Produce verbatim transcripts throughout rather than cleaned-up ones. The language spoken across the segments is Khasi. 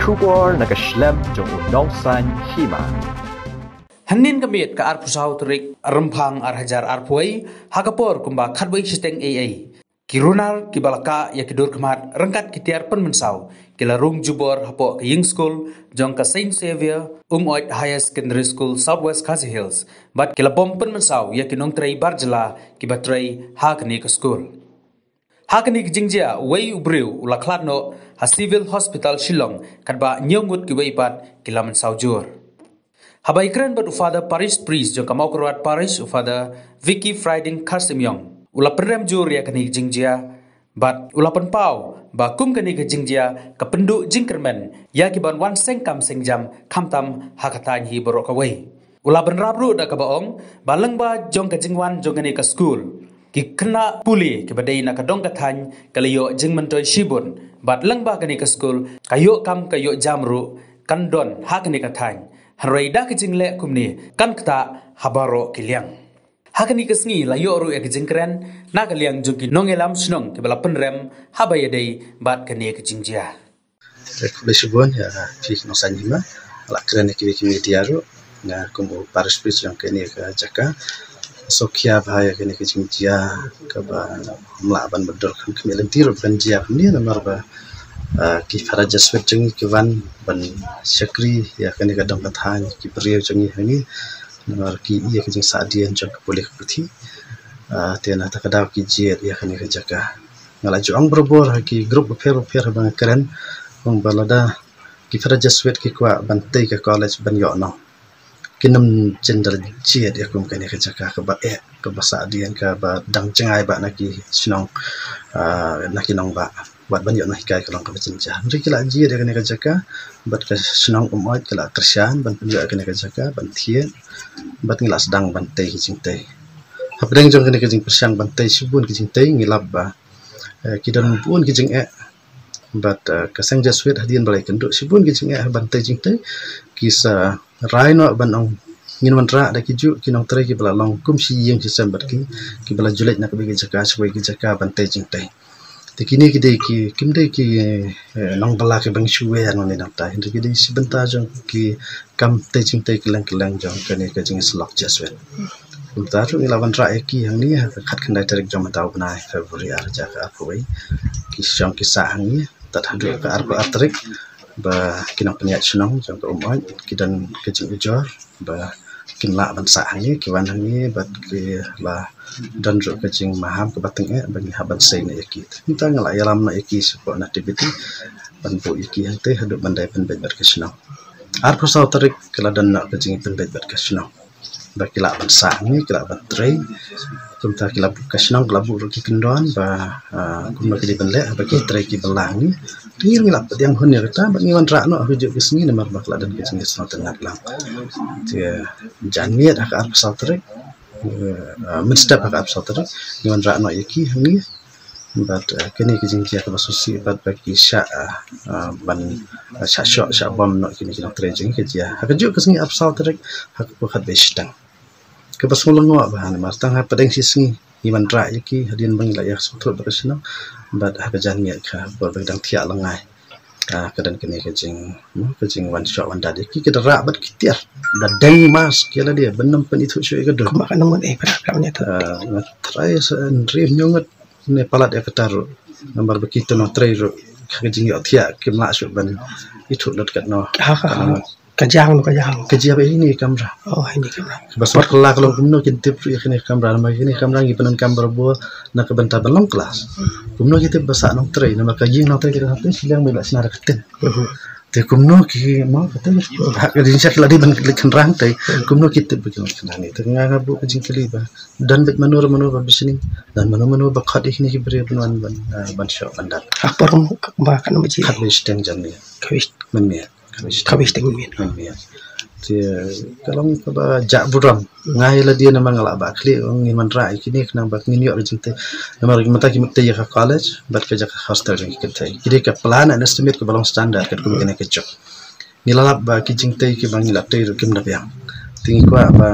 Khubor na ka shlem jong u nongsan hima. Hynnin ka miet ka arphew saw tarik Rymphang ar hajar arphew wei, ha ka por kumba khatwei shiteng eiei, ki runar kiba la kah ïa ki dur khmat ryngkat ki tiar pynmynsaw ki la rung jubor hapoh ka ïing skul jong ka Saint Xavier Umoit Higher Secondary School, South West Khasi Hills, bad ki la bom pynmynsaw ïa ki nongtrei bar jylla kiba trei ha kane ka skul. Ha kane ka jingjia, uwei u briew u la khlad noh ha Civil Hospital Shillong, katba hynñiew ngut kiwei pat ki la mynsaw jur. Haba ïakren bad u Father Parish Priest jong ka Mawkyrwat Parish, u Father Vicky Friding Kharsymiong, u la pynrem jur ïa kane ka jingjia bad u la pynpaw ba kum kane ka jingjia ka pynduh jingkyrmen ïa ki ban wan seng kam seng jam, khamtam ha ka thaiñ hi baroh kawei. U la bynrap ruh da kaba ong ba lyngba jong ka jingwan jong kane ka skul, ki khynnah pule kiba dei na ka dong ka thaiñ ka la ïoh jingmyntoi shibun, bad lyngba kane ka skul ka ïoh kam ka ïoh jam ruh kan don ha kane ka thaiñ. Hynrei da ka jingleh kumne kan ktah ha baroh ki liang. Ha kane ka sngi la ïoh ruh ïa ka jingkren na ka liang jong ki nongïalam shnong kiba la pynrem haba ïadei bad kane ka jingjia. Te khublei shibun ïa phi ki nongsan hima, la kren ïa ki, ki media ruh, nga kum u parish priest jong kane ka jaka. Sngewkhia bha ïa kane ka jingjia kaba ym lah ban mutdur kham khmih lynti ruh ban jia kumne namar ba, ah, ki para Jesuit jong ngi ki wan ban shakri ïa kane ka dong ka thaiñ, ki briew jong ngi hangne, namar ki ïa ka jingsahdien jong ka pule ka puthi. Ah, te na kata ka daw ki jied ïa kane ka jaka. Nga la ju ong barabor ha ki group bapher bapher haba nga kren, ong ba lada ki para Jesuit ki kwah ban tei ka college ban ïoh noh, kin ym jin da la jied ïa kum kane ka jaka kaba eh, kaba sahdien, kaba dang jngai bha na ki shnong, ah, na ki nongbah, wat ban ïoh noh hikai ka long kaba jynjar. Hynrei ki la jied ïa kane ka jaka, bad ka shnong Umoit ki la kyrshan ban pynïoh ïa kane ka jaka ban thied, bad ngi la sdang ban tei ki jingtei. Hapdeng jong kane ka jingpyrshang ban tei shibun ki jingtei, ngi lap ba, eh, ki don bun ki jingeh. Bad, eh, ka seng Jesuit hadien ba la ïakynduh shibun ki jingeh ban tei jingtei, ki sa rai noh ban ong ngin wanrah da kijuh ki nongtrei kiba la long kum shi ïing shi sem bad ki, kiba la ju leit na kawei ka jaka sha kawei ka jaka ban tei jingtei. Te kine ki dei ki, kim dei ki, eh, nongbylla kiba ngi shu wer nangne nangta, hynrei ki dei shi bynta jong ki kam tei jingtei kylleng kylleng jong kane ka jingïasyllok Jesuit. Kumta ruh ngi la wanrah ïa ki hangne ha ka khatkhyndai tarik jong mynta u bnai February ar hajar arphew wei. Ki shong ki sah hangne tad haduh ka arphew ar tarik ba ki nongpynïaid shnong jong ka Umoit ki don ka jingujor ba kin lah ban sah hangne, ki wan hangne bad ki la don ruh ka jingmaham kaba tyngeh ba ngi hap ban sei noh ïa ki. Te mynta nga la ïalam noh ïa ki shapoh Nativity ban buh ïa ki hangtei haduh ban da pynbeit bad ka shnong. Arphew saw tarik ka la don noh ka jingpynbeit bad ka shnong ba ki lah ban sah hangne, ki lah ban trei. Kumta ki la buh, ka shnong ka la buh ruh ki kyndon ba, ah, kumno ki dei ban leh ba ki trei ki bylla hangne. Te ngi la pdiang hun ïa kata bad ngi wanrah noh ha kajuh ka sngi namar ba ka la don ka jingïasnoh tynnat lang. Te janmiet ha ka arphew saw tarik, eh, ah, mynstep ha ka arphew saw tarik ngi wanrah noh ïa ki hangne. Bad, eh, kane ka jingjia kaba sngewsih bad ba ki shah, eh, eh, ban, eh, shah shoh shah bom noh kine ki nongtrei jong ngi ka jia ha kajuh ka sngi arphew saw tarik ha ka por khatwei shiteng. Kaba sngewlyngngoh bha namar tang hapdeng shi sngi ngi wanrah ïa ki hadien ba ngi la ïa sngewthuh bad ka shnong bad ha ka janmiet ka por ba ki dang thiah lyngngai. Ah, ka don kane ka jing, hmm, ka jingwan shoh wan dat ïa ki, ki da rah bad ki tiar, da deng mask ïa lade ban ym pynithuh shuh ïa ka dur. Kumba ka nang ngut, eh, para ka nia tu. Ah, nga trai sa hynriew hynñiew ngut ne palat ïa kata ruh. Namar ba kito nongtrei ruh ha ka jingïohthiah kim lah shuh ban ithuh lut katno. Ha, ha, ha. Ka jang, ka jang. Ka jia ba ine i kamra. Oh, ine i kamra. Ba sor kylla ka long kumno kin tip ruh ïa kane ka kamra, namar kane ka kamra ngi pyndonkam barabor na ka bynta ban long klas. Kumno ki tip ba sah nongtrei, namar ka ïing nongtrei ka dang hapdeng shiliang ba la shna da ka tin. Mhm. Te kumno ki, mo, ka tin. Ha ka dei sha ki la dei ban leit khynra te. Kumno ki tip ba ki long khynra ne. Te nga nga buh ka jingkylli ba don beit mano mano ba bishni, don mano mano ba khot ïa kine ki briew ban wan ban, ah, ban shoh ban dat. Ha por ba ka nang baje. Khatwei shiteng janmiet. Khatwei. Mynmiet. Khatwei shiteng mynmiet. Mynmiet. Te ka long kaba jah burom. Nga ïa lade namar nga lah ba khlieh, ngin wanrah ïa kine khnang ba ngin ïoh ka jingtei. Namar mynta ki mut tei ïa ka college bad ka jaka hostel jong ki kynthei. Ki dei ka plan and estimate kaba long standard katkum kane ka juk. Ngi la lap ba ki jingtei kiba ngi la tei ruh kim da biang. Te ngi kwah ba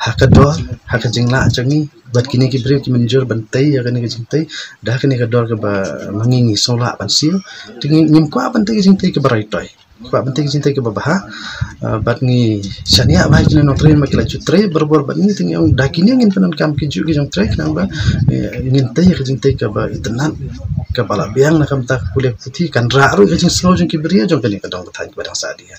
ha ka dor, ha ka jinglah jong ngi bad kine ki briew ki mynjur ban tei ïa kane ka jingtei da kane ka dor kaba ma ngi ngi sngewlah ban siew. Te ngi, ngim kwah ban tei ka jingtei kaba roi toi. Kwah ban tei ka jingtei kaba bha. Ah, bad ngi shaniah ba kine nongtrei ma ki la ju trei barabor bad ngi, te ngi ong da kine ngin pyndonkam ki juh ki jingtrei khnang ba, eh, ngin tei ka jingtei kaba itynnad, kaba la biang na ka bynta ka pule ka puthi, kan rah ruh ka jingsngew jong ki briew jong kane ka dong ka thaiñ kiba dang sah dien.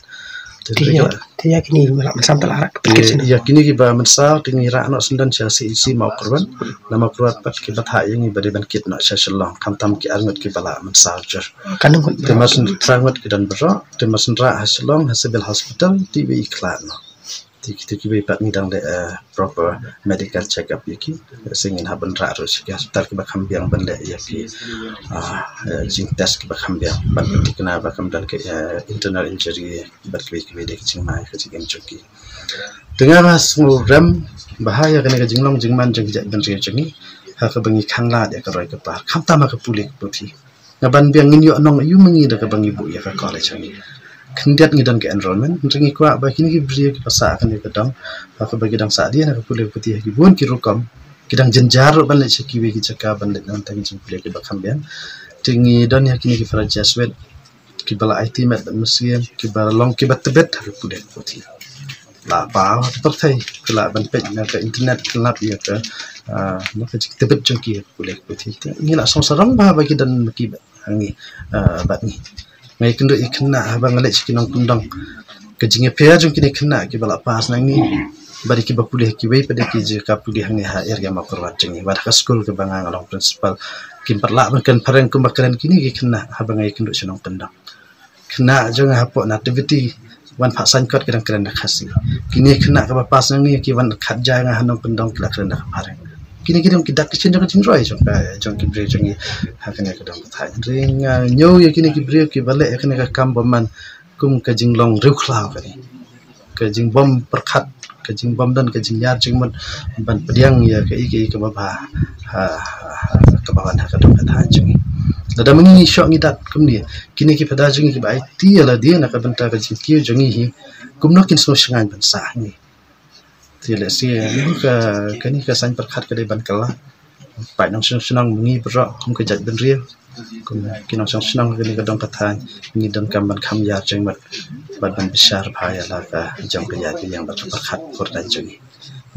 Te te ïa, te ïa kine ba la mynsaw te la rah ka pynket sien. Ïa kine kiba mynsaw te ngi rah noh shen don sha C H C Mawkyrwat, na Mawkyrwat pat kiba thah ïa ngi ba dei ban kit noh sha Shillong, khamtam ki ar ngut kiba la mynsaw jur. Ka ngut. Te mar shen phra ngut ki don baroh, te mar shen rah ha Shillong ha Civil Hospital, te iwei i khlad noh. Te ki, te kiwei pat ngi dang leh, eh, proper medical check up ïa ki. Shen ngin hap ban rah ruh sha ki hospital kiba kham biang ban leh ïa ki, ah, eh, jingtest kiba kham biang ban pynthikna ba kam don ka, eh, internal injury bad kiwei kiwei de ki jingma ka jingim jong ki. Te nga ba sngewrem bha ïa kane ka jinglong jingman jong ki jaitbynriew jong ngi ha kaba ngi khanglad ïa ka roi ka par, khamtam ha ka pule ka puthi. Nga ban biang ngin ïoh nong aïu ma ngi da kaba ngi buh ïa ka college ha ngi. Khyndiat ngi don ka enrollment, hynrei ngi kwah ba kine ki briew kiba sah kane ka dong ha kaba ki dang sah dien ha ka pule ka puthi ha ki bun ki rukom, ki dang jynjar ruh ban leit sha kiwei ki jaka ban leit na bynta ki jingpule kiba kham biang. Te ngi don ïa kine ki para Jesuit kiba la aiti met bad mynsiem, kiba long kiba tbit ha ka pule ka puthi. La paw ha ka pyrthei, ki lah ban peit na ka internet, ki lap ïa ka, ah, na ka jingtbit jong ki ha ka pule ka puthi. Te ngi la sngewsarong bha ba ki don ma ki bad ngi, ah, bad ngi. Nga ïakynduh ïakhynnah haba nga leit sha ki nongkyndong, ka jingïapher jong kine ki khynnah kiba la pass nangne bad kiba pule ha kiwei pat de ki jaka pule hangne ha area Mawkyrwat jong ngi, bad ha ka skul kaba nga, nga long principal, kim pat lah ban kren phareng kumba kren kine ki khynnah haba nga ïakynduh sha nongkyndong. Khynnah jong nga hapoh Nativity, wan phah saiñ kot ki dang kren da Khasi. Kine khynnah kiba pass nangne ki wan khatja nga ha nongkyndong ki la kren da ka phareng. Kine ki dang ki dak ki shin jong ka jingroi jong ka, jong ki briew jong ngi ha kane ka dong ka thaiñ. Hynrei nga ñiew ïa kine ki briew kiba leh ïa kane ka kam bymman kum ka jinglong riewkhlaw kane. Ka jingbym pyrkhat, ka jingbym don ka jingïar jingmut ban pdiang ïa kaei kaei kaba bha ha, ha, ha, kaba wan ha ka dong ka thaiñ jong ngi. Lada ma ngi ngi shoh ngi dat kumne, kine ki phada jong ngi kiba aiti ïa lade na ka bynta ka jingkiew jong ngi hi, kumno kin sngewshngaiñ ban sah ha ngi. Te lehse ka, kane ka saiñ pyrkhat ka dei ban kylla. Paid nongshong shnong ma ngi baroh kum ka jaitbynriew, kum ki nongshong shnong kane ka dong ka thaiñ, ngi donkam ban kham ïar jingmut bad ban bishar bha ïa la ka jong ka ïaid ka ïeng bad ka pyrkhat kordaiñ jong ngi.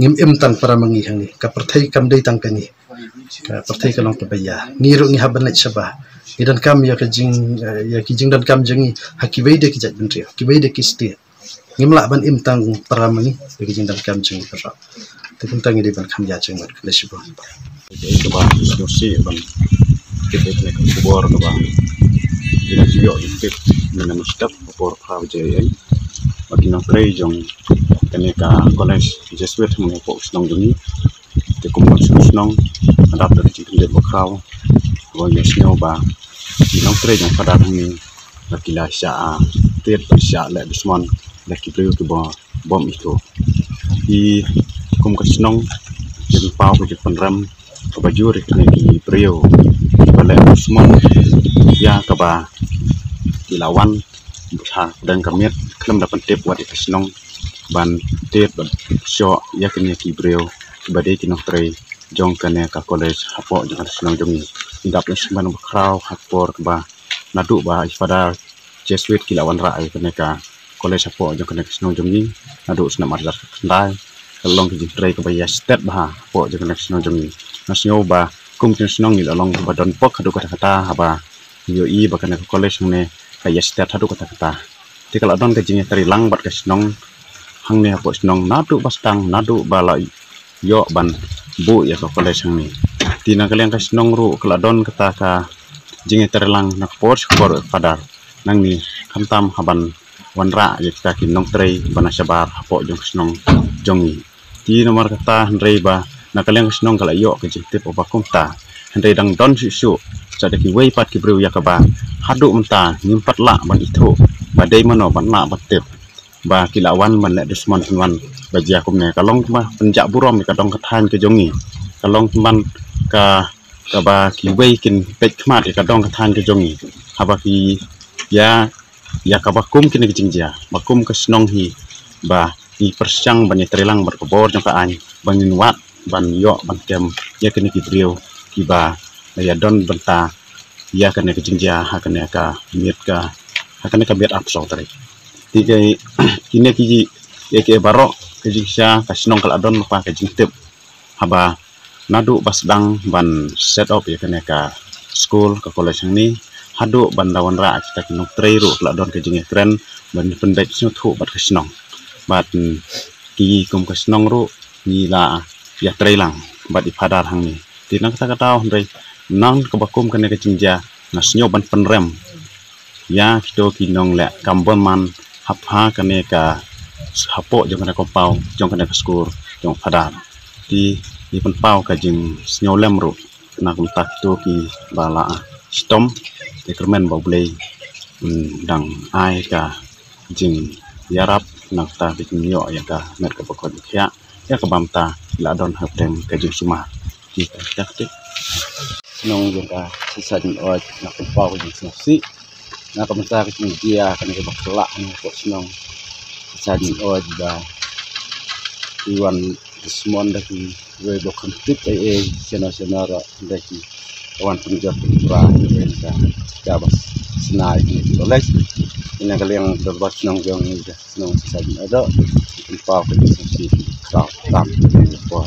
Ngim im tang para ma ngi hangne, ka pyrthei kam dei tang kane. Ka pyrthei ka long kaba ïar. Ngi ruh ngi hap ban leit shabar. Ngi donkam ïa ka jing, eh, ïa ki jingdonkam jong ngi ha kiwei de ki jaitbynriew, kiwei de ki state. Ngim lah ban im tang para ma ngi ïa ki jingdonkam jong ngi baroh. Te kumta ngi dei ban kham ïar jingmut. Khublei shibun. Kaba sngewsih ban tip ïa kane ka khubor kaba ngi la ju ïoh tip mynne mynstep, ka por phra baje ïa ba ki nongtrei jong kane ka college Jesuit hangne hapoh shnong jong ngi. Te kum ka shnong, nga dap da ka jingkyndiat bakhraw ba ïohsngew ba ki nongtrei jong Phadar hangne ba ki la shah, ah, tied ban shah leh dusmon da ki briew kiba bym ithuh. Te kum ka shnong, ngi pynpaw ka jingpynrem kaba jur ïa kine ki briew kiba leh dusmon ïa kaba ki la wan bad ha pdeng ka miet khlem da pyntip wat ïa ka shnong ban tied ban shoh ïa kine ki briew kiba dei ki nongtrei jong kane ka college hapoh jong ka shnong jong ngi. Ngi dap ïa sngewbha bakhraw ha ka por kaba naduh ba i Phadar Jesuit ki la wanrah ïa kane ka college hapoh jong kane ka shnong jong ngi naduh snem arhajar khyndai. Ka long ka jingtrei kaba ïa stet bha hapoh jong kane ka shnong jong ngi. Nga sngew ba kum ka shnong ngi la long kaba don pok haduh katta katta haba ngi ïohi ba kane ka college hangne ka ïa stet haduh katta katta. Te ka la don ka jingïatreilang bad ka shnong hangne hapoh shnong naduh ba sdang, naduh ba la ïoh ban buh ïa ka college hangne. Te na ka liang ka shnong ruh ka la don kata ka jingïatreilang na ka por sha ka por Phadar. Nangne khamtam haban wanrah ïa kita ki nongtrei ba na shabar hapoh jong ka shnong jong ngi. Te namar kata hynrei ba na ka liang ka shnong ka la ïoh ka jingtip ba kumta, hynrei dang don shuh shuh sa da kiwei pat ki briew ïa kaba haduh mynta ngim pat lah ban ithuh ba dei mano ban lah ban tip ba ki la wan ban leh dusmon pynwan ba jia kumne. Ka long kumba pynjah burom ïa ka dong ka thaiñ ka jong ngi. Ka long kumban ka, kaba kiwei kin peit khmat ïa ka dong ka thaiñ ka jong ngi haba ki ïa, ïa kaba kum kine ki jingjia ba kum ka shnong hi ba ngi pyrshang ban ïatreilang bad ka bor jong ka aiñ ba ngin wad ban ïoh ban kem ïa kine ki briew kiba la ïa don bynta ïa kane ka jingjia ha kane ka miet ka Ha kane ka biat arphew saw tarik. Te kine ki, ïa ki baroh ka jingshisha ka shnong ka la don lypa ka jingtip. Haba naduh ba sdang ban set up ïa kane ka skul, ka college hangne, haduh ban da wanrah kita ki nongtrei ruh ka la don ka jingïakren ban pynbeit sngewthuh bad ka shnong. Bad ki kum ka shnong ruh ngi la ïatrei lang bad i Phadar hangne. Te na kata ka daw hynrei na kaba kum kane ka jingjia nga sngew ban pynrem ïa kito ki nongleh kam bun man ha kane ka, hapoh jong kane ka compound jong kane ka skul jong Phadar. Te ngi pynpaw ka jingsngewlem ruh na ka bynta kito kiba la shitom. Te kyrmen ba U Blei un dang ai ka jingïarap na ka bynta ka jingïoh ïa ka met kaba khot khiah ïa kaba mynta la don hapdeng ka jingsumar. Ki ka, ka, ka shnong jong ka Sisat Mynoid nga pynpaw ka jingsngewsih na ka bynta ka jingjia kane kaba khlak na ka shnong Sisat Mynoid ba i wan dusmon da kiwei ba kham tip ei ei, shano shano ruh da ki wan pynjot pynpra ïa ka, ka ba sna ïa ki college. Ïa ka liang dorbar shnong jong ngi ka shnong Sisat Mynoid, pynpaw ka jingsngewsih khraw tam por.